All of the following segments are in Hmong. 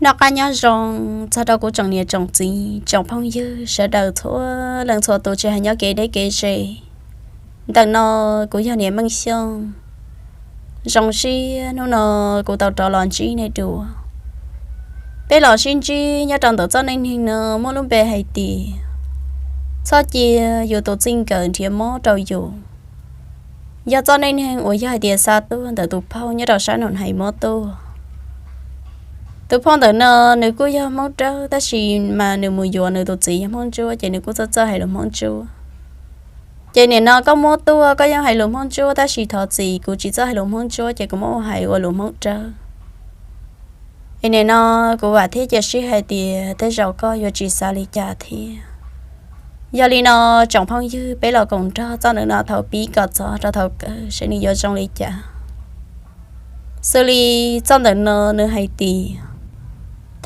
Noj qab nyob zoo txog rau kuv tsoom niam tsoom txiv tsoom phooj ywg sawv daws txhua leej txhua tus tsis hais nyob kev deb kev ze. Ntawm no kuv yog niam Meej Xyooj. Zoo siab hnub no kuv tau rov los ntsib nej dua. Peb los sib ntsib nyob rau ntawm txoj neej neeg no muaj lub npe hais tias txhob cia yus tus txij nkawm nrhiav mob rau yus. Yog txoj neej neeg uas yog hais tias xa tuaj ntawm tus phauj nyob rau sab nus hais mob tuaj. Tus phauj ntawm no nws kuj yog Hmoob Dawb tab sis mas nws mus yuav nws tus txiv yog Hmoob Ntsuab ces nws kuj txawj txawj hais lus Hmoob Ntsuab. Ces nim no koj muab tuaj koj yeej hais lus Hmoob Ntsuab tab sis thov txim kuv tsis txawj hais lus Hmoob Ntsuab ces kuv muab ua hais ua lus Hmoob Dawb. Es nim no kuv vam thiab cia siab hais tias tej zaum koj yuav tsis xav li cas thiab. Yog li no tsoom phooj ywg peb los koom nrog txoj ntawm no thaum pib kom txog rau thaum kawg seb nws yuav zoo li cas. Xws li txoj ntawm no nws hais tias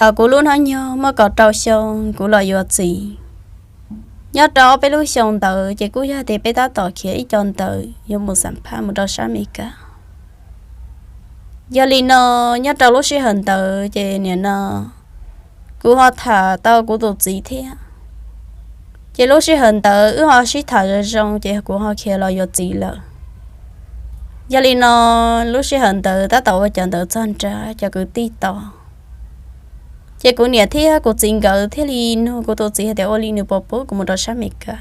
thaum kuv lub hnub nyoog muaj kaum rau xyoo kuv los yuav txiv. Nyob rau peb lub xyoo ntawd ces kuj yog tias peb tab tom khiav ib co ntawv yuav mus xam phaj mus rau sab Amelikas. Yog li no nyob rau lub sij hawm ntawd ces nim no kuv ho tham tau kuv tus txiv thiab. Ces lub sij hawm ntawd wb ho sib tham zoo zoo ces kuv ho khiav los yuav txiv lawm. Yog li no lub sij hawm ntawd tab tom ua cov ntawv txog nrad cov kwv tij tos. Ces kuv niam thiab kuv txiv nkawd thiaj li nug kuv tus txiv hais tias ua li nws puas pub kuv mus rau sab Amelikas.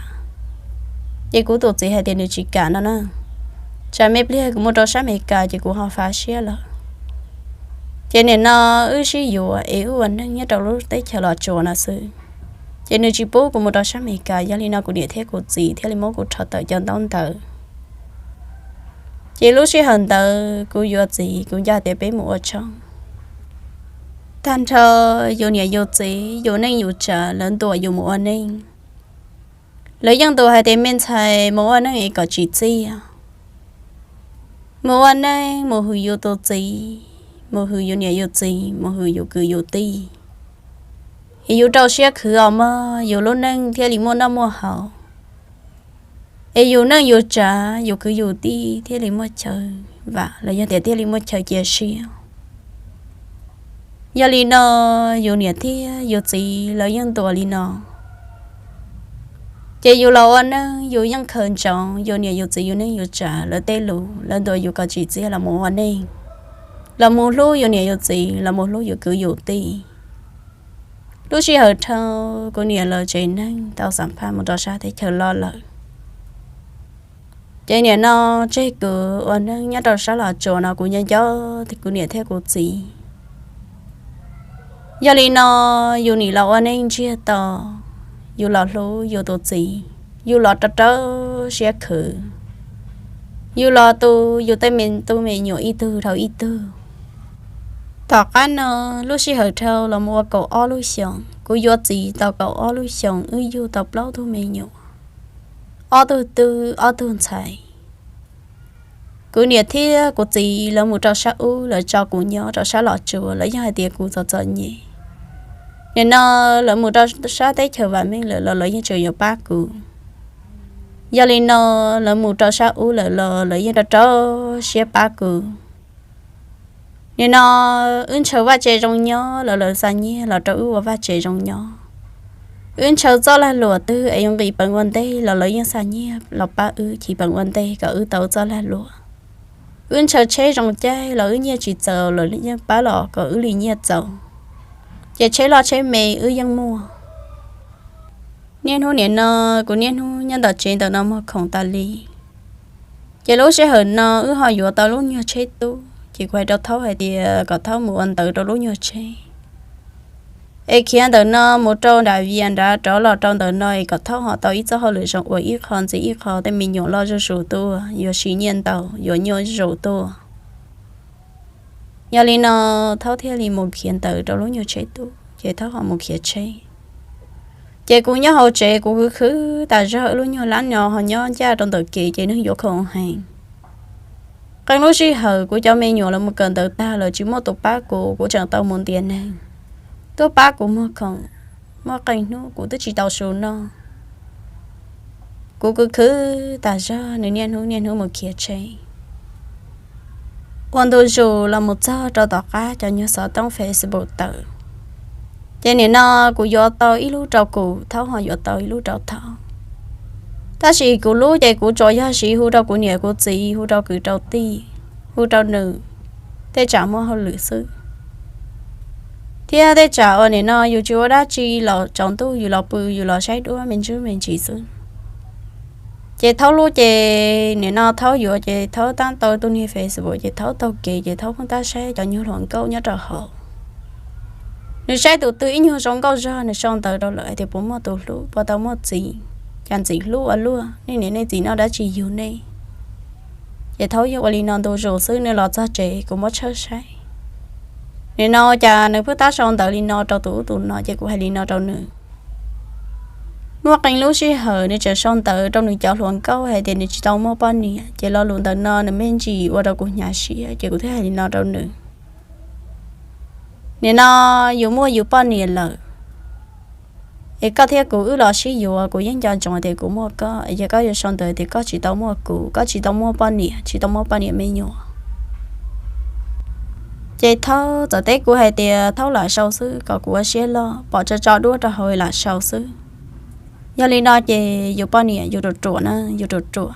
Ces kuv tus txiv hais tias nws tsis kam no na, tsam me pliag kuv mus rau sab Amelikas ces kuv ho fav siab lawm. Ces nim no wb sib yuav es wb ua neej nyob rau lub teb chaws Los Tsuas no xwb. Ces nws tsis pub kuv mus rau sab Amelikas, yog li no kuv niam thiab kuv txiv thiaj li muab kuv rho tawm cov ntaub ntawv. Ces lub sij hawm ntawd kuv yuav txiv kuv nco tias peb mus ua tshoob. Tag nrho yus niam yus txiv yus neej yus tsav lawv ntuas yus mus ua neej. Lawv yeej ntuas hais tias me ntxhais mus ua neej es kom tsim txiaj, mus ua neej mus hwm yus tus txiv, mus hwm yus niam yus txiv, mus hwm yus kwv yus tij. Es yus rau siab khwv os mog yus lub neej thiaj li muaj noj muaj haus. Es yus neej yus tsav yus kwv yus tij thiaj li muaj chaw vam los yog tias thiaj li muaj chaw cia siab. Yog li no yus niam thiab yus txiv lawv yeej ntuas li no. Ces yus los ua neej yus yeej khaws ntsoov yus niam yus txiv yus neej yus tsav lawv tej lus, lawv ntuas yus kom tsim txiaj los mus ua neej, los mus hlub yus niam yus txiv, los mus hlub yus kwv yus tij. Lub sij hawm dhau kuv niam lawv tsev neeg tau xam phaj mus rau sab teb chaws loj lawm. Ces nim no tseg kuv ua neej nyob rau sab Los Tsuas no kuv nco nco kuv niam thiab kuv txiv. Yog li no yus nim los ua neej ntsiag to, yus los hlub yus tus txiv, yus los rau rau siab khwv, yus los tu yus tej me tub me nyuam ib tug dhau ib tug. Tom qab no lub sij hawm dhau los mus ua kaum ob lub xyoos, kuv yuav txiv tau kaum ob lub xyoos wb yug tau plaub tug me nyuam, ob tug tub ob tug ntxhais. Kuv niam thiab kuv txiv lawv mus rau sab ub lawv tso kuv nyob rau sab Los Tsuas, lawv yeej hais tias kuv txom txom nyem. Nim no lawv mus rau sab teb chaws vam meej lawm los lawv yeej tseem yuav pab kuv. Yog li no lawv mus rau sab ub lawm los lawv yeej rau rau siab pab kuv. Nim no wb ntshaw vaj tse zoo nyob los lawv xa nyiaj los rau wb ua vaj tse zoo nyob. Wb ntshaw txoj lag luam twg es yuav nqis peev ua ntej los lawv yeej xa nyiaj los pab wb chiv peev ua ntej kom wb tau txoj lag luam. Wb ntshaw tsheb zoo caij los wb nyiaj tsis txaus los yeej pab los kom wb li nyiaj txaus. Ces tsheb loj tsheb me wb yeej muaj. Niaj hnub nim no kuv niaj hnub nyob ntawm tsev ntawm no muag khoom tas li. Ces lub sij hawm no wb ho yuav tau lub nyuag tsheb tub, ces kuv hais rau Thaub hais tias kom Thaub mus ua ntawv rau lub nyuag tsheb, es khiav ntawm no mus rau nram Vias nrad rov los rau ntawm no es kom Thaub ho tau ib txoj hauj lwm zoo ua ib qho ntxiv ib qho tej me nyuam loj zuj zus tuaj, yuav siv nyiaj ntau, yuav nyuaj zuj zus tuaj. Yog li no Thaub thiaj li mus khiav ntawv rau lub nyuag tsheb tub, ces Thaub ho mus khiav tsheb. Ces kuv nyob hauv tsev kuv khwv khwv tas zog, lub nyuag lab no ho nyob ncaj rau ntawm kev ces neeg yuav khoom heev. Qee lub sij hawm kuv cov me nyuam los mus kawm ntawv tag lawm tsis muaj tus pab kuv, kuv tseem tau mus ntiav neeg tuaj pab kuv muag khoom. Muaj qee hnub kuv twb tsis tau su noj. Kuv khwv khwv tas zog, nws niaj hnub niaj hnub mus khiav tsheb. Ua ntu zus los mus txog rau tom qab cov nyuag xov tooj Facebook tawm, Ces nim no kuv yuav tau ib lub rau kuv, Thaub ho yuav tau ib lub rau Thaub. Tab sis kuv lub ces kuv tsuas yog siv hu rau kuv niam kuv txiv, hu rau kwv rau tij, hu rau nws tej tsam muaj hauj lwm xwb. Thiab tej tsam uas nim no yus tsis ua dab tsi los tsaus ntuj yus los pw yus los saib duab me ntsis me ntsis xwb. Ces Thaub lub ces nim no Thaub yuav ces Thaub tab tau tus niag Facebook ces Thaub taug kev ces Thaub pheej tab saib cov nyuag hluas nkauj nyob rau hauv. Nws saib tus twg ib nyuag zoo nkauj zog nws sau ntawv rau lawm hais tias puas muaj tus hlub, puas tau muaj txiv, cas ntxim hlub ua luaj, nej niam nej txiv noj dab tsi yug nej. Ces Thaub yeej ua li no ntu zus xwb, nws los txog tsev kuv muab tshawb saib. Nim no cas nws pheej tab sau ntawv li no rau tus ub tus no ces kuv hais li no rau nws. Muaj qee lub sij hawm nws tseem sau ntawv rau nws cov hluas nkauj hais tias nws tsis tau muaj poj niam, ces lo lus ntawm no nws me ntsis ua rau kuv hnyav siab ces kuv thiaj hais li no rau nws. Nim no yus muaj yus poj niam lawm, es koj thiab kuv wb los sib yuav, kuv yeej nco ntsoov tias kuv muaj koj, es yog koj yuav sau ntawv tias koj tsis tau muaj kuv, koj tsis tau muaj poj niam, tsis tau muaj poj niam me nyuam. Ces Thaub txawm teb kuv hais tias Thaub lam sau xwb kom kuv ua siab loj, pom tso tso duab rau hauv lam sau xwb. Yog li no ces yus poj niam yus ruam ruam na, yus ruam ruam.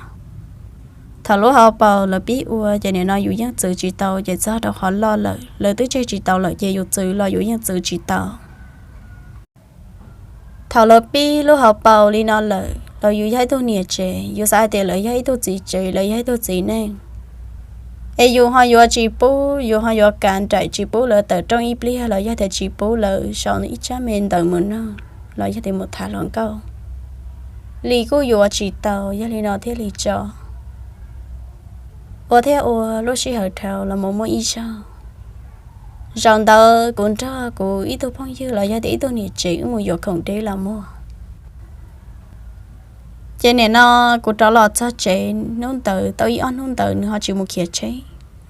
Thaum lub hauv paus lawv pib ua ces nim no yus yeej txwv tsis tau, ces txog rau qhov loj lawm lawv twb tseg tsis tau lawm ces yus txwv los yus yeej txwv tsis tau. Thaum lawv pib lub hauv paus li no lawm los yus yog ib tug niam tsev, yus xav hais tias lawv yog ib tug txiv tsev, lawv yog ib tug txiv neej, es yus ho yuav tsis pub, yus ho yuav kav nraim tsis pub lawv tawm rooj ib pliag los yog tias tsis pub lawv sau ib tsab me ntawv mus nug los yog tias mus tham hluas nkauj li kuj yuav tsis tau. Yog li no thiaj li tso ua thiab ua, lub sij hawm dhau los mus muaj ib zaug, zaum ntawd kuv nrog kuv ib tug phooj ywg los yog tias ib tug niam tsev wb mus yuav khoom deb los muag. Ces nim no kuv rov los txog tsev hnub ntawd tau ib ob hnub ntawd nws ho tsis mus khiav tsheb,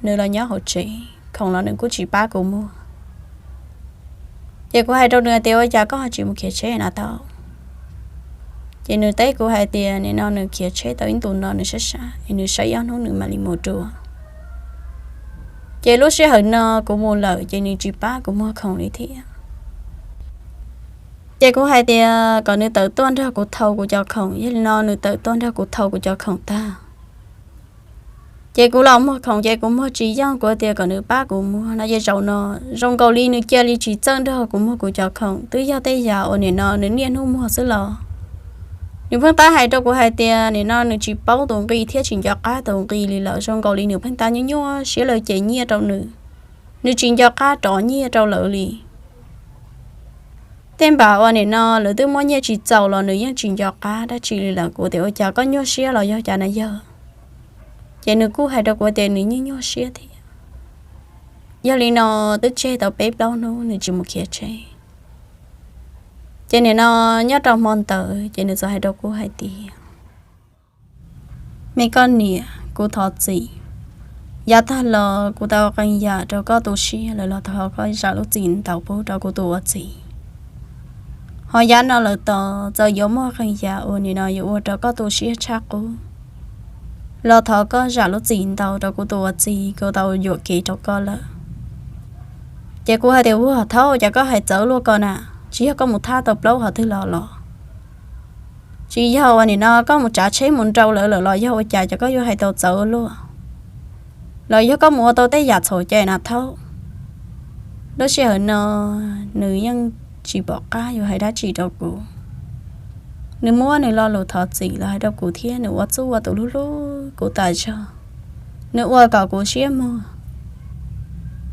nws los nyob hauv tsev, khoom los nws kuj tsis pab kuv muag. Ces kuv hais rau nws tias ua cas koj ho tsis mus khiav tsheb na tau? Ces nws teb kuv hais tias nim no nws khiav tsheb tau ib ntus no nws sab sab es nws saib ib ob hnub nws mam li mus dua. Ces lub sij hawm no kuv mus lawm ces nws tsis pab kuv muag khoom li thiab. Ces kuv hais tias kom nws tawm tuaj nrog kuv thau kuv cov khoom, yog li no nws tawm tuaj nrog kuv thau kuv cov khoom tag. Ces kuv los muag khoom ces kuv muag tsis yeej, kuv tias kom nws pab kuv muag no ces zaum no zoo nkaus li nws cia li tsis txawj nrog kuv muag kuv cov khoom, twb yog tej yam uas nim no nws niaj hnub muag xwb los. Nws pheej tab hais rau kuv hais tias nim no nws tsis paub tus nqi thiab tsis nco qab tus nqi li lawm, zoo nkaus li nws pheej tab nyuaj nyuaj siab lawv ces nyiaj rau nws, nws tsis nco qab rov nyiaj rau lawv li. Tej npam uas nim no lawv twb muab nyiaj tsis txaus los nws yeej tsis nco qab dab tsi li lawm. Kuv tias ua cas koj nyuaj siab los yog cas na yawg? Ces nws kuj hais rau kuv tias nws nyuaj nyuaj siab thiab. Yog li no twb tseg tau peb plaub hnub nws tsis mus khiav tsheb. Ces nim no nyob rau hmo ntawd ces nws txawm hais rau kuv hais tias me koj niam, kuv thov txim. Yav tag los kuv tau qee yam rau koj tu siab lawm los thov koj zam lub txim ntau pub rau kuv tus ua txiv. Ho yav no lawm tos txawm yuav muaj qee yam uas nim no yuav ua rau koj tu siab tshaj qub los thov koj zam lub txim ntau rau kuv tus ua txiv, kuv tau yuam kev rau koj lawm. Ces kuv hais tias ua thaub, cas koj hais txawv luaj ko na, tsis yog koj mus thab tau plaub hov twg los los? Tsis yog uas nim no koj mus tsav tsheb mus nrau lawv lawm los yog ua cas, cas koj yuav hais tau txawv luaj? Los yog koj mus ua tau tej yam txhaum cai na thaub? Lub sij hawm no nws yeej tsis pom qab yuav hais dab tsi rau kuv. Nws muab nws lo lus thov txim los hais rau kuv thiab nws ua txuj ua tus hlub hlub kuv tas zog, nws ua kom kuv siab muag.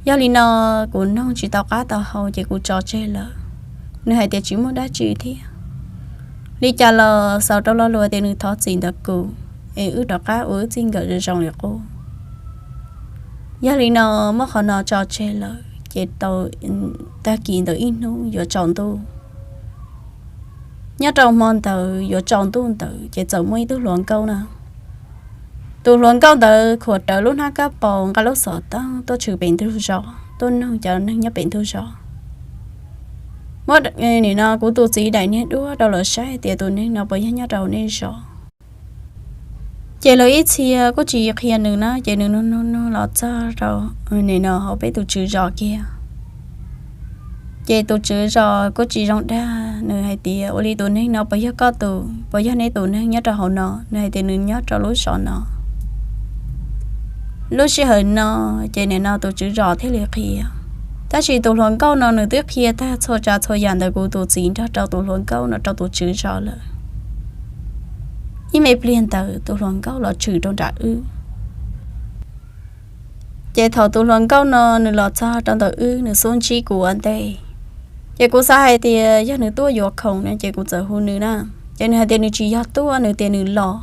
Yog li no kuv noog tsis tau qab tau hau ces kuv tso tseg lawm. Nws hais tias tsis muaj dab tsi thiab, li cas los xaus rau lo lus tias nws thov txim ntawm kuv, es wb rov qab ua wb txij nkawm zoo zoo li qub. Yog li no muab qhov no tso tseg lawm ces tau tag kis ntawd ib hnub yuav tsaus ntuj. Nyob rau hmo ntawd yuav tsaus ntuj ntawd ces txawm muaj ib tug hluas nkauj na. Tus hluas nkauj ntawd khuam rawv lub hnab kab paus, nqa lub xov tooj tuaj tshwm pem ntug zos, tuaj nug cov neeg nyob pem ntug zos. Muab nim no kuv tus txiv daim niag duab rau lawv saib tias tus neeg no puas yog nyob rau nej zos. Ces lawv ib txhia kuj tsis qhia nws na, ces nws nug nug nug los txog rau nim no hauv peb tus tswv zos kiag. Ces tus tswv zos kuj tsis zoo dag, nws hais tias, Ua li tus neeg no puas yog koj tus, puas yog neb tus neeg nyob rau hauv no? Nws hais tias nws nyob rau lub zos no. Lub sij hawm no, ces nim no tus tswv zos thiaj li qhia. Tab sis tus hluas nkauj no nws twb qhia tag txhua tsav txhua yam ntawm kuv tus txiv nrog rau tus hluas nkauj no rau tus tswv zos lawm. Ib me pliag ntawd tus hluas nkauj los tshwm rau nram wb. Ces thaum tus hluas nkauj no nws los txog rau ntawm wb, nws xub ntsib kuv ua ntej. Ces kuv xav hais tias yog nws tuaj yuav khoom no ces kuv txawm hu nws na. Ces nws hais tias nws tsis yog tuaj, nws tias nws los.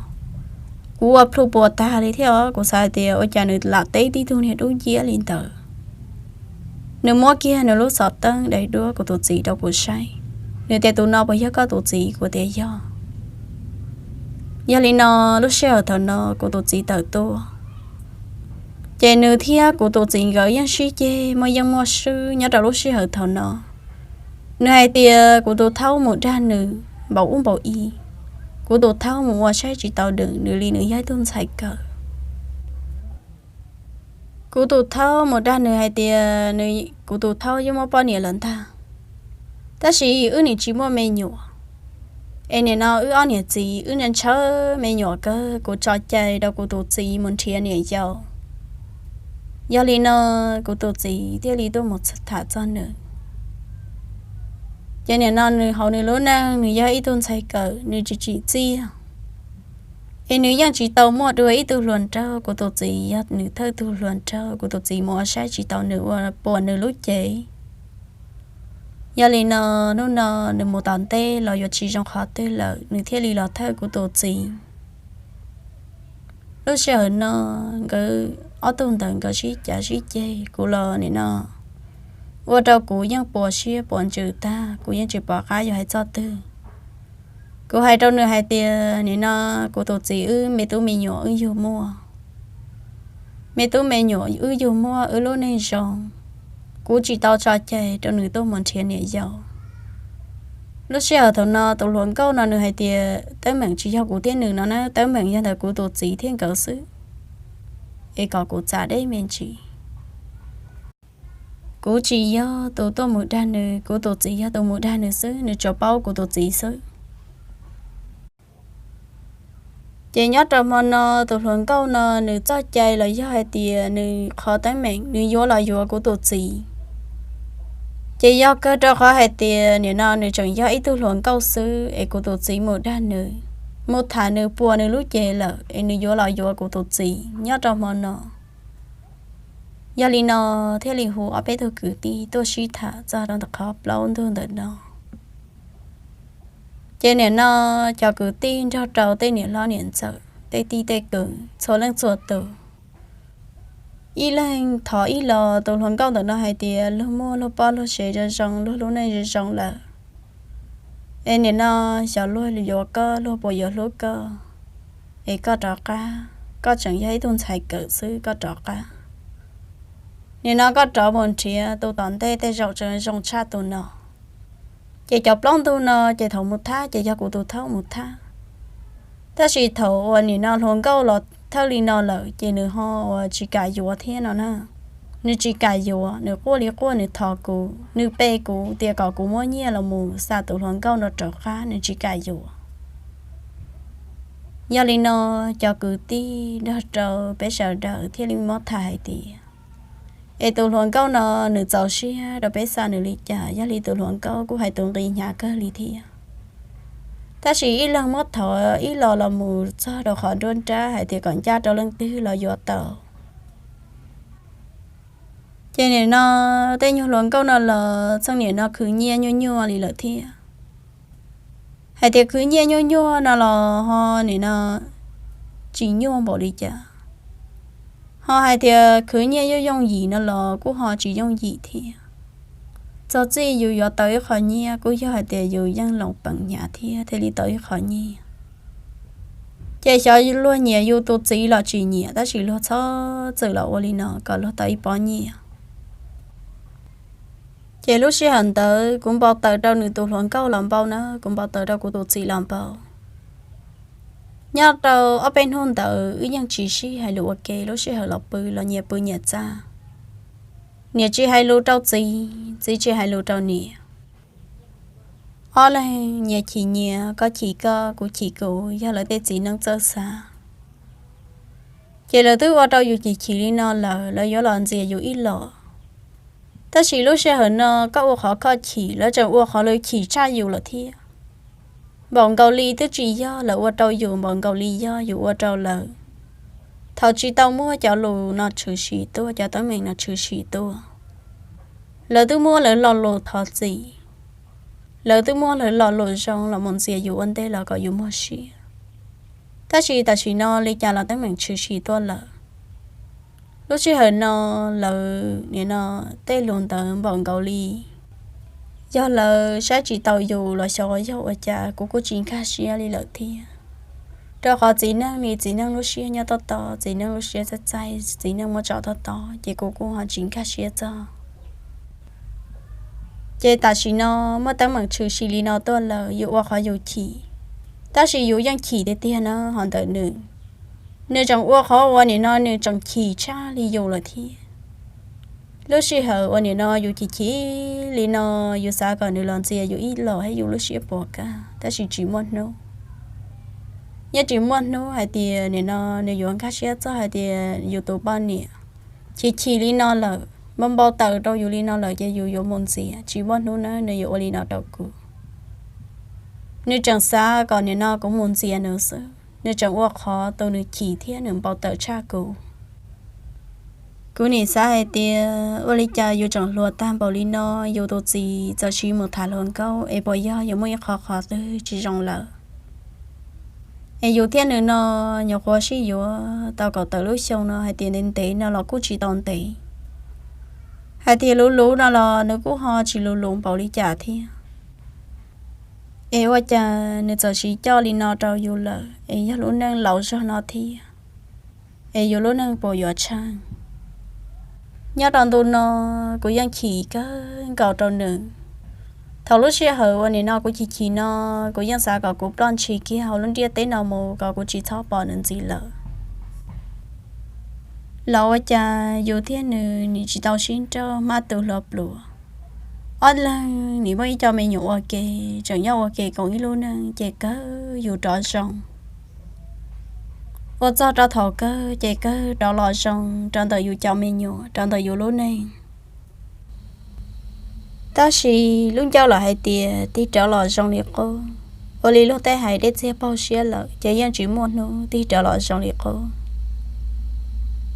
Kuv ua plhu puas tag li thiab os, kuv xav hais tias ua cas nws lam teb tib tug niag dub nciab li ntawd. Nws muab kiag nws lub xov tooj daim duab kuv tus txiv rau kuv saib. Nws tias, Tus no puas yog koj tus txiv? Kuv tias, Yog. Yog li no, lub sij hawm thaum no kuv tus txiv tawm tuaj, ces nws thiab kuv tus txiv nkawd yeej sib ceg muaj yeej muaj swb nyob rau lub sij hawm thaum no. Nws hais tias kuv tus thaub mus dag nws npaum ub npaum i, kuv tus thaub mus ua saib tsis tau nws, nws li nws yog ib tug ntxhais kawm. Kuv tus thaub mus dag nws hais tias nws, kuv tus thaub yeej muaj poj niam lawm ntag, tab sis wb nim tsis muaj me nyuam. Es nim no wb ob niam txiv wb ntshaw me nyuam kawg, kuv tso cai rau kuv tus txiv mus nrhiav niam yau. Yog li no, kuv tus txiv thiaj li tuaj mus tham txog nws. Ces nim no nws hauv nws lub neej nws yog ib tug ntxhais kawm, nws tsis tsim txiaj, es nws yeej tsis tau muaj dua ib tug hluas nraug. Kuv tus txiv yog nws thawj tug hluas nraug, kuv tus txiv mus ua saib tsis tau nws ua puas nws lub cev. Yog li no, hnub no nws mus tom ntej los yuav tsis zoo qhov twg lawm, nws thiaj li los thawj kuv tus txiv. Lub sij hawm no nkawd ob tug ntawd nkawd sib cav sib ceg, kuv los nim no ua rau kuv yeej puas siab puas ntsws tag, kuv yeej tsis pom qab yuav hais txoj twg. Kuv hais rau nws hais tias, Nim no kuv tus txiv wb me tub me nyuam wb yug muaj, me tub me nyuam wb yug muaj, wb lub neej zoo, kuv tsis tau tso cai rau nws tuaj mus nrhiav niam yau. Lub sij hawm thaum no tus hluas nkauj no nws hais tias teeb meem tsis yog kuv thiab nws no na, teeb meem yog ntawm kuv tus txiv thiab nkawd xwb, es kom kuv txav deb me ntsis. Kuv tsis yog tus tuaj mus dag nws, kuv tus txiv yog tus mus dag nws xwb, nws tsuas paub kuv tus txiv xwb. Ces nyob rau hmo no tus hluas nkauj no nws txoj cai los yog hais tias nws qhov teeb meem nws yuav los yuav kuv tus txiv. Ces yog kawg rau qhov hais tias nim no nws tseem yog ib tug hluas nkauj xwb es kuv tus txiv mus dag nws, mus tham nws puas nws lub cev lawm es nws yuav los yuav kuv tus txiv nyob rau hmo no. Yog li no thiaj li hu ob peb tug kwv tij tuaj sib tham txog rau ntawm qhov plaub ntug ntawm no. Ces nim no cov kwv tij nrog rau tej niam hlob niam ntxawm tej tij tej kwv txhua leej txhua tus, ib leeg thov ib los. Tus hluas nkauj ntawm no hais tias luag muaj luag poj luag sev zoo zoo, luag lub neej zoo zoo lawm, es nim no xyov luag yuav koj luag puas yuav hlub koj, es koj rov qab, koj tseem yog ib tug ntxhais kawm xwb, koj rov qab. Nim no koj rov mus nrhiav tus tom ntej tej zaum tseem zoo tshaj tus no. Ces cov plaub ntug no ces thaum mus thab ces yog kuv tus thaub mus thab. Tab sis thaum uas nim no hluas nkauj los thawj li no lawm ces nws ho uas tsis kam yuav thiab no na. Nws tsis kam yuav, nws quaj li quaj, nws thov kuv, nws pe kuv tias kom kuv muab nyiaj los mus xa tus hluas nkauj no rov qab, nws tsis kam yuav. Yog li no cov kwv tij nrog rau peb sawv daws thiaj li muab tham hais tias, es tus hluas nkauj no nws txaus siab rau peb xa nws li cas? Yog li tus hluas nkauj kuj hais tus nqi hnyav kawg li thiab. Tab sis ib leeg muab thov ib los los mus txog rau qhov nruab nrab hais tias kom ncaj rau leej twg los yuav tau. Ces nim no tej nyuag hluas nkauj no los txheej nim no khwv nyiaj nyuaj nyuaj li lawm thiab. Hais tias khwv nyiaj nyuaj nyuaj no los ho nim no tsis nyuaj npaum li cas. Ho hais tias khwv nyiaj yooj yooj yim no los kuj ho tsis yooj yim thiab. Txog txij yus yuav tau ib qho nyiaj kuj yog hais tias yus yeej loos peem hnyav thiab thiaj li tau ib qho nyiaj. Ces xyov luag nyiam yus tus txiv los tsis nyiam, tab sis luag txhob txwm los ua li no kom luag tau ib pob nyiaj. Ces lub sij hawm ntawd kuv npau taws rau nws tus hluas nkauj los npau na, kuv npau taws rau kuv tus txiv los npau. Nyob rau ob peb hnub ntawd wb yeej tsis sib hais lus ua ke, lub sij hawm los pw los nyias pw nyias txaj. Niam tsis hais lus rau txiv, txiv tsis hais lus rau niam. Ob leeg nyias chim nyias, koj chim koj, kuv chim kuv, yog lawv tej txiv neej txawj xav. Ces lawv twb ua rau yus chim chim li no lawm, lawv yuav los ntxias yus ib los. Tab sis lub sij hawm no koj ua qhov koj chim, lawv tseem ua qhov lawv chim tshaj yus lawm thiab. Npaum nkaus li twb tsis yog lawv ua rau yus, npaum nkaus li yog yus ua rau lawv. Thaum tsis tau muab cov lus no tshwm sim tuaj, cov teeb meem no tshwm sim tuaj, lawv twb muab lawv lo lus thov txim, lawv twb muab lawv lo lus zoo los mus ntxias yus ua ntej los kom yus muag siab. Tab sis tam sim no li cas los teeb meem tshwm sim tuaj lawm. Lub sij hawm no lawv nim no tej lus ntawd npaum nkaus li yog lawv saib tsis taus yus los xyov yog ua cas, kuv kuj tsis nkag siab li lawm thiab. Rau qhov txiv neej li txiv neej lub siab nyob tob tob, txiv neej lub siab txaij txaij, txiv neej muab tso tob tob, ces kuv kuj ho tsis nkag siab txog. Ces tam sim no muaj teeb meem tshwm sim li no tuaj lawm, yus ua qhov yus chim, tab sis yus yeej chim tiag tiag na ho ntawm nws. Nws tseem ua qhov ua nim no nws tseem chim tshaj li yus lawm thiab. Lub sij hawm ua nim no yus chim chim li no, yus xav kom nws los ntxias yus ib los thiab yus lub siab puas kag, tab sis tsis muaj hnub. Yeej tsis muaj hnub hais tias nim no nws yuav nkag siab txog hais tias yus tus poj niam chim chim li no lawm, npau npau taws rau yus li no lawm ces yus yuav mus ntxias, tsis muaj hnub na nws yuav ua li no rau kuv. Nws tseem xav kom nim no kuv mus ntxias nws xwb, nws tseem ua qhov tus nws chim thiab nws npau taws tshaj kuv. Kuv nim xav hais tias ua li cas yus tseem hluas tag npaum li no, yus tus txiv txawm siv mus tham hluas nkauj es puas yog yuav muaj ib qho qhov twg tsis zoo lawm. Es yus thiab nws no nyuam qhuav sib yuav tau kaum tawm lub xyoo no hais tias ntev ntev no los kuj tsis tau ntev. Hais tias luv luv no los nws kuj ho tsis luv luv npaum li cas thiab. Es ua cas nws txawm siv coj li no rau yus lawm, es yog lub neej laus zog no thiab, es yus lub neej puas yuav tsheej. Nyob rau ntu no kuv yeej chim kawg nkaus rau nws. Thaum lub sij hawm uas nim no kuv chim chim no, kuv yeej xav kom kuv ploj ntshis kiag hauv lub ntiaj teb no mus kom kuv tsis txhob pom nws ntxiv lawm. Los ua cas yus thiab nws nim tsis tau sib nrauj hmab tu hlo pluas. Ob leeg nim muaj ib co me nyuam ua ke, tseem nyob ua ke koom ib lub neej ces kawg yus rov zoo. Ua txog rau thaum kawg ces kawg rov los zoo rau ntawm yus cov me nyuam, rau ntawm yus lub neej. Tab sis lub ncauj lawm hais tias tig rov los zoo li qub. Ua li luag tej hais dej txiag paug siab lawm ces yeej tsis muaj hnub tig rov los zoo li qub.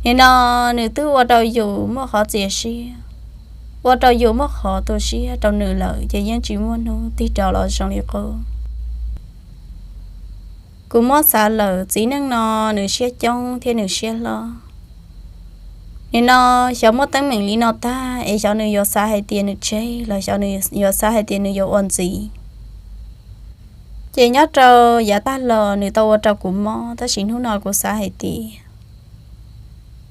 Nim no nws twb ua rau yus muaj qhov txias siab, ua rau yus muaj qhov tu siab rau nws lawm ces yeej tsis muaj hnub tig rov los zoo li qub. Kuv muab xav lawm txiv neej no nws siab coob thiab nws siab hlob. Nim no xyov muaj teeb meem li no tag es xyov nws yuav xav hais tias nws tseg los xyov nws yuav xav hais tias nws yuav ua ntxiv. Ces nyob rau yav tag los nws tau ua rau kuv mob, tab sis hnub no kuv xav hais tias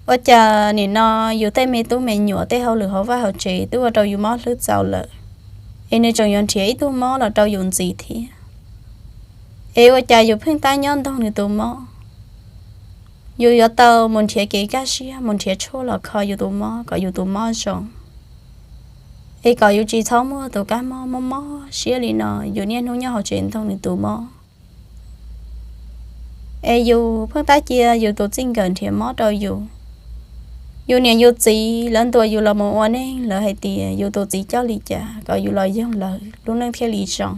ua cas nim no yus tej me tub me nyuam tej hauj lwm hauv vaj hauv tsev twb ua rau yus mob hlwb txaus lawm, es nws tseem yuav nrhiav ib tug mob los rau yus ntxiv thiab. Es ua cas yus pheej tab nyob ntoog nws tus mob? Yus yuav tau mus nrhiav kev kaj siab, mus nrhiav tshuaj los kho yus tus mob kom yus tus mob zoo, es kom yus tsis txhob muaj tus kab mob mob mob siab li no yus niaj hnub nyob hauv tsev ntoog nws tus mob. Es yus pheej tab cia yus tus txij nkawm nrhiav mob rau yus. Yus niam yus txiv lawv ntuas yus los mus ua neej, lawv hais tias yus tus txiv coj li cas kom yus los yoog lawv lub neej thiaj li zoo,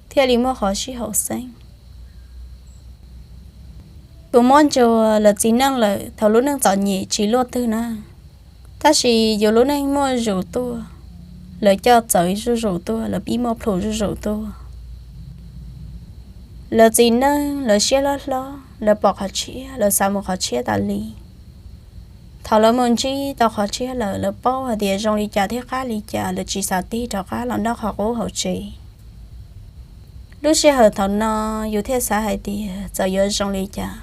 thiaj li muaj qhov sib haum xeeb. Kuv muab ntsuas lawv txiv neej lawm thaum lub neej txom nyem tsis luaj twg na, tab sis yus lub neej muaj zuj zus tuaj, lawv coj txawv zuj zus tuaj, lawv pib muaj plhus zuj zus tuaj. Lawv txiv neej lawv siab hlob hlob, lawv pom qhov tshiab, lawv xav mus qhov tshiab tas li. Thaum lawv mus ntsib tau qhov tshiab lawm, lawv paub hais tias zoo li cas thiab qab li cas, lawv tsis xav tig rov qab los noj qhov qub hauv tsev. Lub sij hawm thaum no yus thiaj xav hais tias txawm yuav zoo li cas,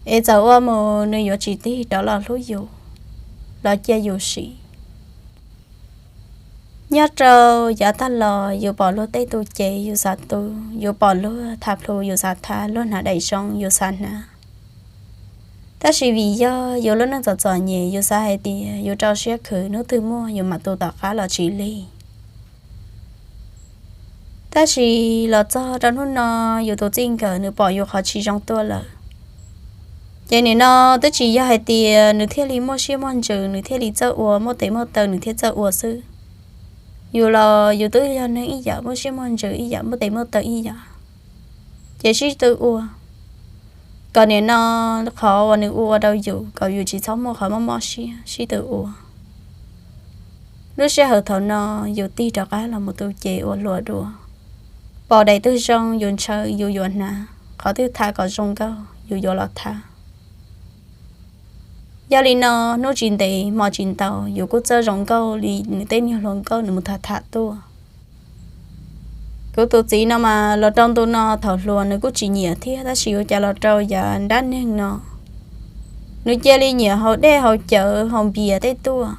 es txawm ua mus nws yuav tsis tig rov los hlub yus, los cia yus sim. Nyob rau yav tag los yus pom luag tej tu cev yus xav tu, yus pom luag tham plhus yus xav tham, luag hnav daim zoo yus xav hnav. Tab sis vim yog yus lub neej txom txom nyem, yus xav hais tias yus rau siab khwv, hnub twg muaj yus mam tu tom qab los tsis lig. Tab sis los txog rau hnub no, yus tus txij nkawm nws pom yus qhov tsis zoo tuaj lawm. Ces nim no twb tsis yog hais tias nws thiaj li muaj siab muaj ntsws, nws thiaj li txawj ua, muaj tes muaj taw nws thiaj txawj ua xwb. Yus los yus twb yog neeg ib yam, muaj siab muaj ntsws ib yam, muaj tes muaj taw ib yam, ces sib tw ua. Kom nim no qhov uas nws ua ua rau yus, kom yus tsis txhob muaj qhov mob mob siab, sib tw ua. Lub sij hawm thaum no, yus tig rov qab los mus tu cev ua hluas dua. Pom daim twg zoo yus ntshaw yus yuav hnav, qhov twg tham kom zoo nkauj yus yuav los tham. Yog li no, hnub tsis ntev hmo tsis ntau, yus kuj txawj zoo nkauj li nws tej niag hluas nkauj nws mus tham tham tuaj. Kuv tus txiv no mas los rau ntu no thaum hluas nws kuj tsis nyiam thiab, tab sis ua cas los rau yav dab neeg no, nws cia li nyiam haus dej haus cawv haus npias tej tuaj.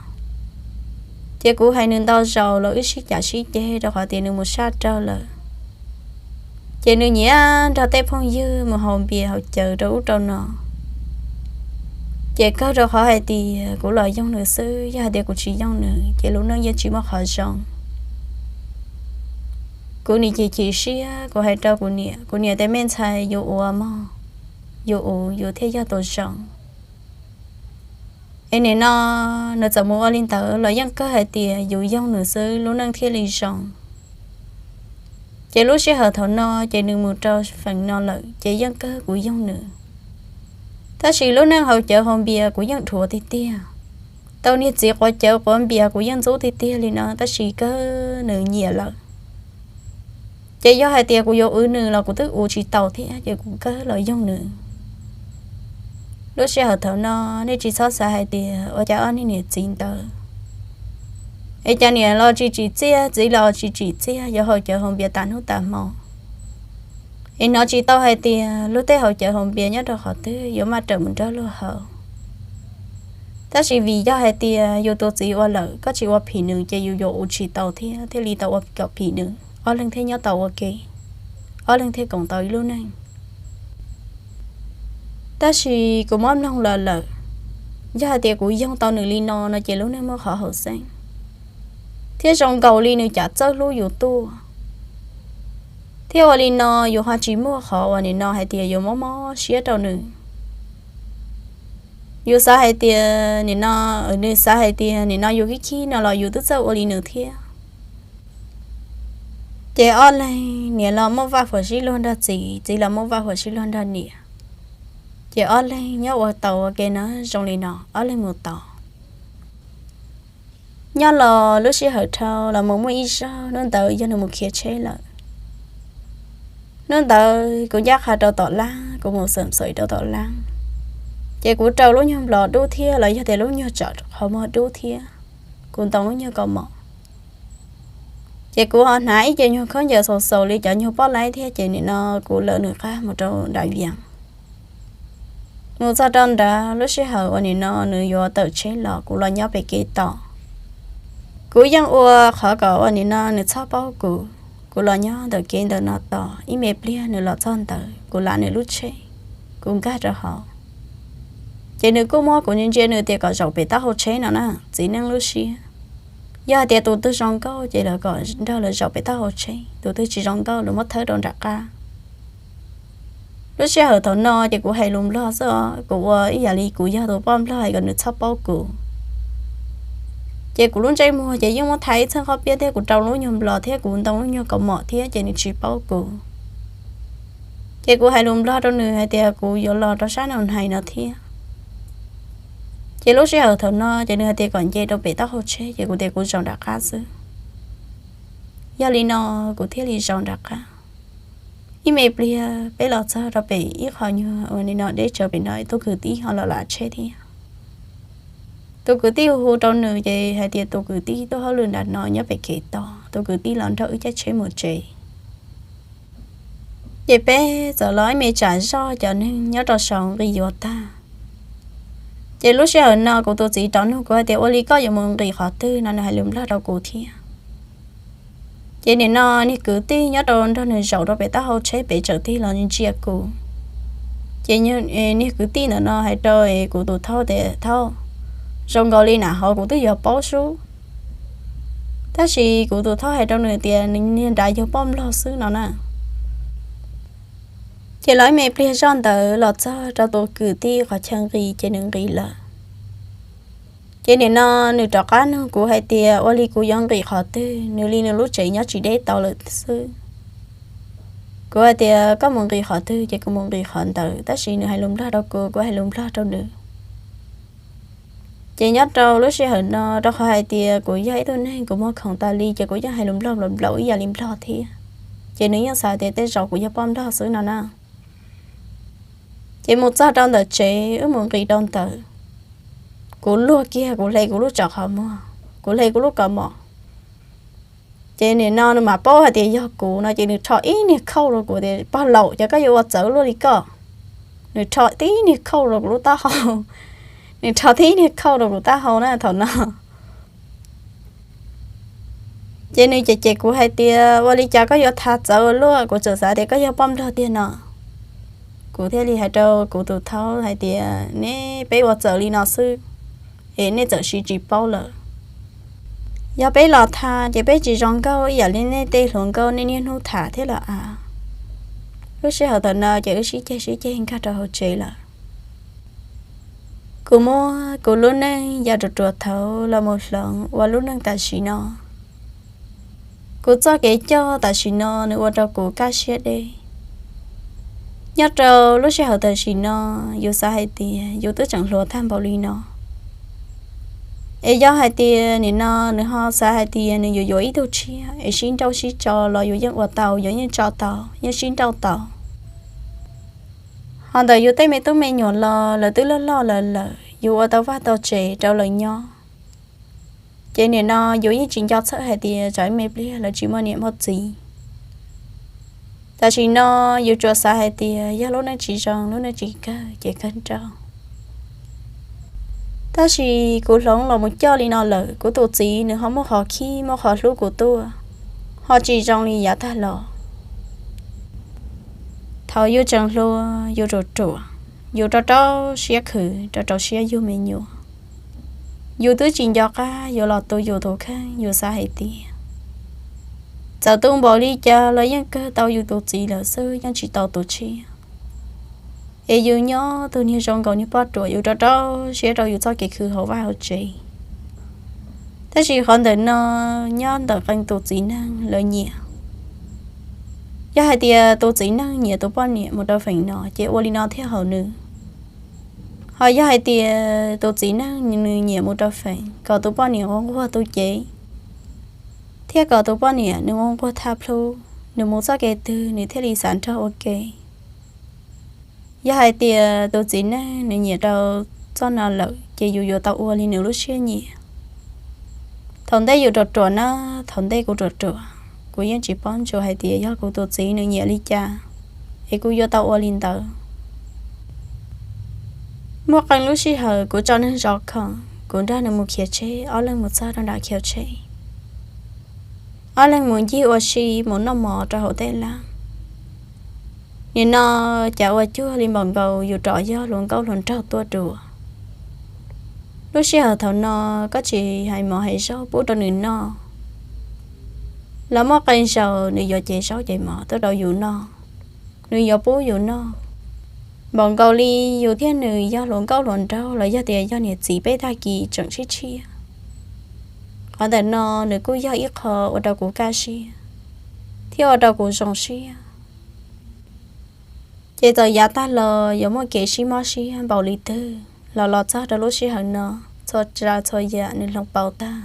Ces kuv hais nws ntau zaus los wb sib cav sib ceg rau qhov tias nws mus saj raug lawm. Ces nws nyiam nrog tej phooj ywg mus haus npias haus cawv rau ub rau no. Ces kawg rau qhov hais tias kuv los yoog nws xwb, yog hais tias kuv tsis yoog nws ces lub neej yeej tsis muaj qhov zoo. Kuv nim chim chim siab, kuv hais rau kuv niam, kuv niam tias, me ntxhais, yus ua mog, yus ua yus thiaj yog tus zoo. Es nim no nws txawm mus ua li ntawd los yeej kawg hais tias yus yoog nws xwb lub neej thiaj li zoo. Ces lub sij hawm thaum no ces nws mus rau feem no lawm ces yeej kawg kuv yoog nws. Tab sis lub neej haus cawv haus npias kuv yeej dhuav tiag tiag. Tau niag txiv quav cawv quav npias kuv yeej ntxub tiag tiag li no, tab sis kawg nws nyiam lawm. Ces yog hais tias kuv yuav ua nws los kuv twb ua tsis tau thiab, ces kuv kawg los yoog nws. Lub sij hawm thaum no, nej tsis txhob xav hais tias ua cas ob niag niam txiv ntawd, es cas niam los tsis tsim txiaj, txiv los tsis tsim txiaj, yuav haus cawv haus npias tas hnub tas hmo. Es hnov tsis tau hais tias luag tej haus cawv haus npias nyob rau qhov twg, yuav maj raws mus nrog luag haus. Tab sis vim yog hais tias yus tus txiv ua lawm, koj tsis ua phim nws ces yus yuav ua tsis tau thiab, thiaj li tau ua kom phim nws, ob leeg thiaj nyob tau ua ke, ob leeg thiaj koom tau ib lub neej. Tab sis kuv muab mloog los lawm, yog hais tias kuv yoog tau nws li no no ces lub neej muaj qhov haum xeeb, thiab zoo nkaus li nws cav txawj hlub yus tuaj. Thiab ua li no yus ho tsis muaj qhov uas nim no hais tias yus mob mob siab rau nws. Yus xav hais tias nim no, nws xav hais tias nim no yus khib khib no los yus twb txawj ua li nws thiab. Ces ob leeg, niam los muaj vaj huam sib luag nrog txiv, txiv los muaj vaj huam sib luag nrog niam. Ces ob leeg nyob ua tau ua ke na zoo li no, ob leeg mus tau. Nyob los lub sij hawm dhau los mus muaj ib zaug, hnub ntawd yog nws mus khiav tsheb lawm. Hnub ntawd kuv ncaj qha rau tom lab, kuv mus xeem xaim rau tom lab. Ces kuv rau lub nyuag nplos dub thiab los yog tias lub nyuag tsam qhov muag dub thiab, kuv ntoo lub nyuag kaus mom. Ces kuv ho hnav ib ce nyuag khaub ncaws xaus xaus li cov nyuag poj laib thiab, ces nim no kuv lawv nws qab mus rau nram Vias. Mus txog rau nrad, lub sij hawm uas nim no nws yuav tawm tsheb los, kuv los nyob pem kev tos. Kuv yeej ua qhov kom uas nim no nws txhob paub kuv. Kuv los nyob ntawm kev ntawm no tos, ib me pliag nws los txog ntawd kuv lav nws lub tsheb, kuv nkag rau hauv. Ces nws kuj muab kuv ntsia ntsia nws tias kom zaum pem taub hau tsheb no na, txiv neej lub siab. Yog hais tias tus twg zoo nkauj ces lawv kom nrog lawv zaum pem taub hau tsheb, tus twg tsis zoo nkauj lawv muab thawb rau nram qab. Lub sij hawm thaum no ces kuv hais lus Nplog xwb os, kuv ua ib yam li kuv yog tus poj Nplog hais kom nws txhob paub kuv. Ces kuv lub ntsej muag ces yeej muab thaiv ib txheej qhob piab thiab, kuv rau lub nyuag nplos thiab kuv ntoo lub nyuag kaus mom thiab ces nws tsis paub kuv. Ces kuv hais lus Nplog rau nws hais tias kuv yuav los rau sab Nau Hais no thiab. Ces lub sij hawm thaum no ces nws hais tias kom nce rau pem taub hau tsheb, ces kuv tias kuv zaum nram qab xwb. Yog li no kuv thiaj li zaum nram qab. Ib me pliag peb los txog rau pem ib qho nyuag uas nim no deb tsawv pem no, tus kwv tij ho los lav tsheb thiab. Tus kwv tij hu hu rau nws ces hais tias tus kwv tij tuaj hauj lwm nram no nyob pem kev tos, tus kwv tij los nrog wb caij tsheb mus tsev. Ces peb txawm los ib me tsam zoj cov neeg nyob rau saum nqis yuav tag. Ces lub sij hawm no kuv tus txiv rov nug kuv hais tias ua li koj yuav mus nqis qhov twg no, nws hais lus Nplog rau kuv thiab. Ces nim no niag kwv tij nyob rau nrog nws zaum rau pem taub hau tsheb pem tsaum tig los ntsia kuv. Ces niag kwv tij ntawm no hais rau kuv tus thaub tias, Thaub, zoo nkaus li nam hov kuv twb yuav paub sub, tab sis kuv tus thaub hais rau nws tias nws niag nrad yog poj nplog xwb no na. Ces los ib me pliag zoj ntawd los txog rau tus kwv tij qhov chaw nqis ces nws nqis lawm. Ces nim no nws rov qab nug kuv hais tias ua li kuv yuav nqis qhov twg, nws li nws lub tsev nyob tsis deb tau lawm xwb. Kuv hais tias koj mus nqis qhov twg ces kuv mus nqis qhov ntawd, tab sis nws hais lus nplog rau kuv, kuv hais lus nplog rau nws. Ces nyob rau lub sij hawm no rau qhov hais tias kuv yog ib tug neeg kuv muag khoom tas li ces kuv yeej hais lus nplog nplaum nplaum ib yam li nplog thiab. Ces nws yeej xav tias tej zaum kuv yog poj nplog xwb no na. Ces mus txog rau ntawm tsev wb mus nqis rau ntawd, kuv luag kiag kuv hle kuv lub tsov qhov muag, kuv hle kuv lub kaus mom. Ces nim no nws mam paub hais tias yog kuv no ces nws rho ib niag khauj rau kuv tias, Pog laus, cas koj yuav ua txawv luaj li koj? Nws rho tib niag khauj rau kuv lub taub hau, nws rho tib niag khauj rau kuv taub hau na thaum no. Ces nws cem cem kuv hais tias, Ua li cas koj yuav tha txawv ua luaj? Kuv txawm xav tias koj yog poj nplog tiag no. Kuv thiaj li hais rau kuv tus thaub hais tias, Neb peb ua txawm li no xwb es nej txawm siv tsis paub lawm. Yog peb los tha ces peb tsis zoo nkauj ib yam li nej tej hluas nkauj nej niaj hnub tham thiab los av. Lub sij hawm thaum no ces wb sib ceg sib ceg nkag rau hauv tsev lawm. Kuv muab kuv lub neej yav ruam ruam thaud los mus hloov ua lub neej tam sim no. Kuv txoj kev coj tam sim no nws ua rau kuv kaj siab deb. Nyob rau lub sij hawm tam sim no, yus xav hais tias yus twb tseem hluas tag npaum li no, es yog hais tias nim no nws ho xav hais tias nws yuav yuav ib tug tshiab es sib nrauj sib tso los yus yeej ua tau, yus yeej tso tau, yeej sib nrauj tau. Ho ntawm yus tej me tub me nyuam los lawv twb loj loj lawm lawm, yus ua tau vaj tau tsev rau lawv nyob. Ces nim no yus yeej tsis nco txhawj hais tias tsam ib me pliag lawv tsis muaj niam muaj txiv. Tam sim no yus tsuas xav hais tias yog lub neej tsis zoo, lub neej tsis kawg ces kawg nrauj. Tab sis kuv hloov los mus coj li no lawm, kuv tus txiv nws ho muaj qhov khib muaj qhov hlub kuv tuaj, ho tsis zoo li yav tag los. Thaum yus tseem hluas yus ruam ruam, yus rau rau siab khwv, rau rau siab yug me nyuam. Yus twb tsis nco qab yuav los tu yus tus kheej, yus xav hais tias txawm tu npaum li cas los yeej kawg tau yus tus txiv lawm xwb, yeej tsis tau tus tshiab. Es yus nyob tus niag zoo nkaus niag poj ruam, yus rau rau siab rau yus txoj kev khwv hauv vaj hauv tsev. Tab sis qhov ntawm no nyob ntawm qee tus txiv neej lawv nyiam. Yog hais tias tus txiv neej nyiam tus poj niam mus rau feem no ces ua li no thiaj haum nws. Ho yog hais tias tus txiv neej nws nyiam mus rau feem kom tus poj niam ua nquag tu cev, thiab kom tus poj niam nws ua nquag thaj plhu, nws mus txoj kev twg nws thiaj li xav nrog ua ke. Yog hais tias tus txiv neej nws nyiam rau txoj no lawm ces yus yuav tau ua li nws lub siab nyiam. Thaum ntej yus ruam ruam na, thaum ntej kuv ruam ruam, kuv yeej tsis paub ntsuas hais tias yog kuv tus txiv nws nyiam li cas es kuv yuav tau ua li ntawd. Muaj qee lub sij hawm kuv tso neeg zov khoom, kuv nrog nws mus khiav tsheb, ob leeg mus txog rau nram khiav tsheb, ob leeg mus ncig ua si mus noj mov rau hauv tej laj. Nim no cas ua cuag li npaum nkaus yus rov yog hluas nkauj hluas nraug tuaj dua. Lub sij hawm thaum no koj tsis hais mov hais zaub pub rau nws noj, los muaj qee zaus nws yuav cev zaub cev mov tuaj rau yus noj, nws yuav pub yus noj. Npaum nkaus li yus thiab nws yog hluas nkauj hluas nraug los yog tias yog niam txiv peb tag kis tseem sib tshiab. Qhov ntawm no nws kuj yog ib qho ua rau kuv kaj siab, thiab ua rau kuv zoo siab. Ces txawm yav tag los yuav muaj kev sib mob siab npaum li twg los los txog rau lub sij hawm no, txhua tsav txhua yam nws hloov pauv tag.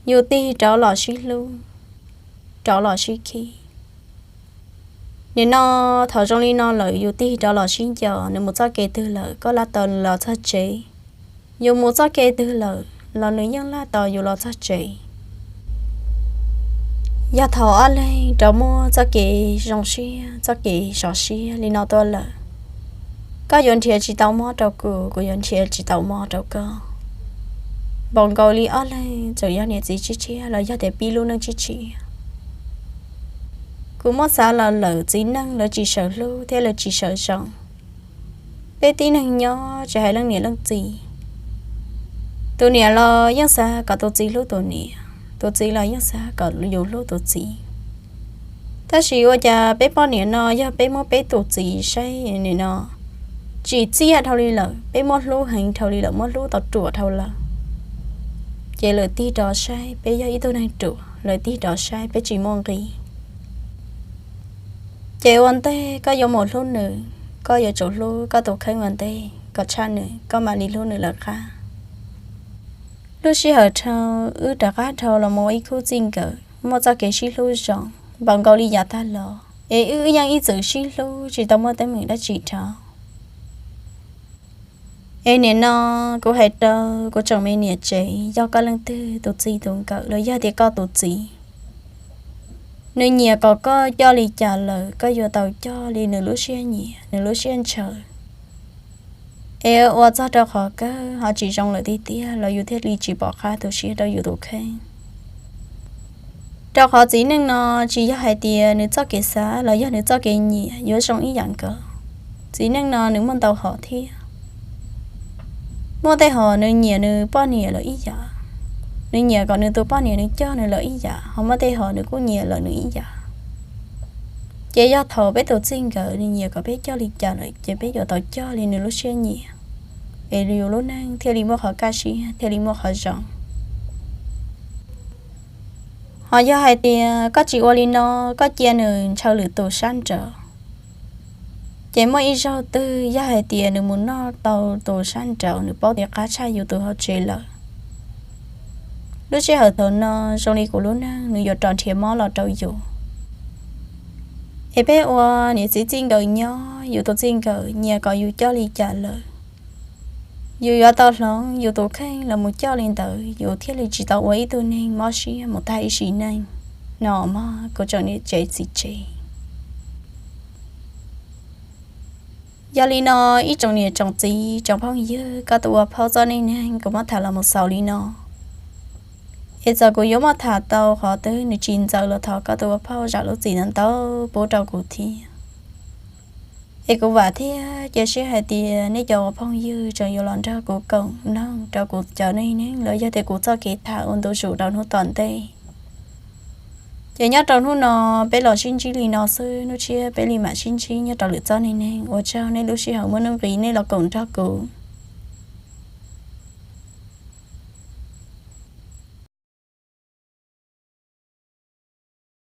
Yus tig rov los sib hlub, rov los sib khib. Nim no thaum zoo li no lawm yus tig rov los sib nco, nws mus txoj kev twg lawm koj laj tos los txog tsev. Yus mus txoj kev twg lawm los nws yeej laj tos yus los txog tsev. Yog thaum ob leeg rov muaj txoj kev zoo siab, txoj kev sov siab li no tuaj lawm, koj yuav nrhiav tsis tau mob rau kuv, kuv yuav nrhiav tsis tau mob rau koj. Npaum nkaus li ob leeg tseem yog niam txiv tsib tshiab los yog tias pib lub neej tsib tshiab. Kuv muab xav los lawm txiv neej lawv tsis sawv hlub thiab lawv tsis sawv zoo. Peb tib neeg nyob tsis hais leej niam leej txiv, tus niam los yeej xav kom tus txiv hlub tus niam, tus txiv los yeej xav kom yus hlub tus txiv. Tab sis ua cas peb poj niam no yog peb muab peb tus txiv saib nim no tsim txiaj dhau li lawm, peb muab hlub heev dhau li lawm, muab hlub tau ruam dhau lawm, ces lawv tig rov saib peb yog ib tug neeg ruam, lawv tig rov saib peb tsis muaj nqis. Ces ua ntej koj yuav mus hlub nws, koj yuav tsum hlub koj tus kheej ua ntej kom tshaj nws koj mam li hlub nws lawv qab. Lub sij hawm dhau, wb rov qab dhau los mus ua ib khub txij nkawm muaj txoj kev sib hlub zoo npaum nkaus li yav tag los, es wb yeej ib txwm sib hlub tsis tau muaj teeb meem dab tsi dhau. Es nim no kuv hais rau kuv tsoom me niam tsev, yog koj leej twg tus txij tus nkawm los yog tias koj tus txiv, nws nyiam kom koj coj li cas lawm koj yuav tau coj li nws lub siab nyiam nws lub siab ntshaw. Es ua txog rau qhov kawg ho tsis zoo lawm tiag tiag los yus thiaj li tsis pom qab tu siab rau yus tus kheej. Rau qhov txiv neej no tsis yog hais tias nws txoj kev xav los yog nws txoj kev nyiam yuav zoo ib yam nkaus. Txiv neej no nws muaj ntau hom thiab. Muaj tej hom nws nyiam nws poj niam lawm ib yam, nws nyiam kom nws tus poj niam nws coj nws lawm ib yam, ho muaj tej hom nws kuj nyiam lawm nws ib yam. Ces yog thaum peb tus txij nkawm nws nyiam kom peb coj li cas lawm ces peb yuav tau coj li nws lub siab nyiam, es yus lub neej thiaj li muaj qhov kaj siab thiaj li muaj qhov zoo. Ho yog hais tias koj tsis ua li no, koj cia nws ntshaw lwm tus sab nraud, ces muaj ib zaug twg yog hais tias nws mus noj tau tus sab nraud nws paub tias qab tshaj yus tus hauv tsev lawm, lub sij hawm thaum no zoo li kuv lub neej nws yuav rov nrhiav mob los rau yus. Es peb ua niam txiv txij nkawm nyob, yus tus txij nkawm nyiam kom yus coj li cas lawm, yus yuav tau hloov yus tus kheej los mus coj li ntawd yus thiaj li tsis tau ua ib tug neeg mob siab mus tag ib sim neej no mog kuv tsoom niam tsev txiv tsev. Yog li no ib tsoom niam tsoom txiv tsoom phooj ywg, koj tus ua phauj txoj neej neeg kuv muab tham los mus xaus li no. Es txawm kuv yuav muab tham tau qhov twg nws tsis ntxaws los thov koj tus ua phauj zam lub txim ntau ntau pub rau kuv thiab. Es kuv vam thiab cia siab hais tias nej cov ua phooj ywg tseem yuav los nrog kuv koom mloog rau kuv cov neej neeg los yog tias kuv txoj kev tham ua ntu zus rau hnub tom ntej. Ces nyob rau hnub no peb los sib ntsib li no xwb, hnub tshiab peb li mam sib ntsib nyob rau lwm txoj neej neeg. Ua tsaug nej lub sij hawm muaj nuj nqis nej los koom nrog kuv.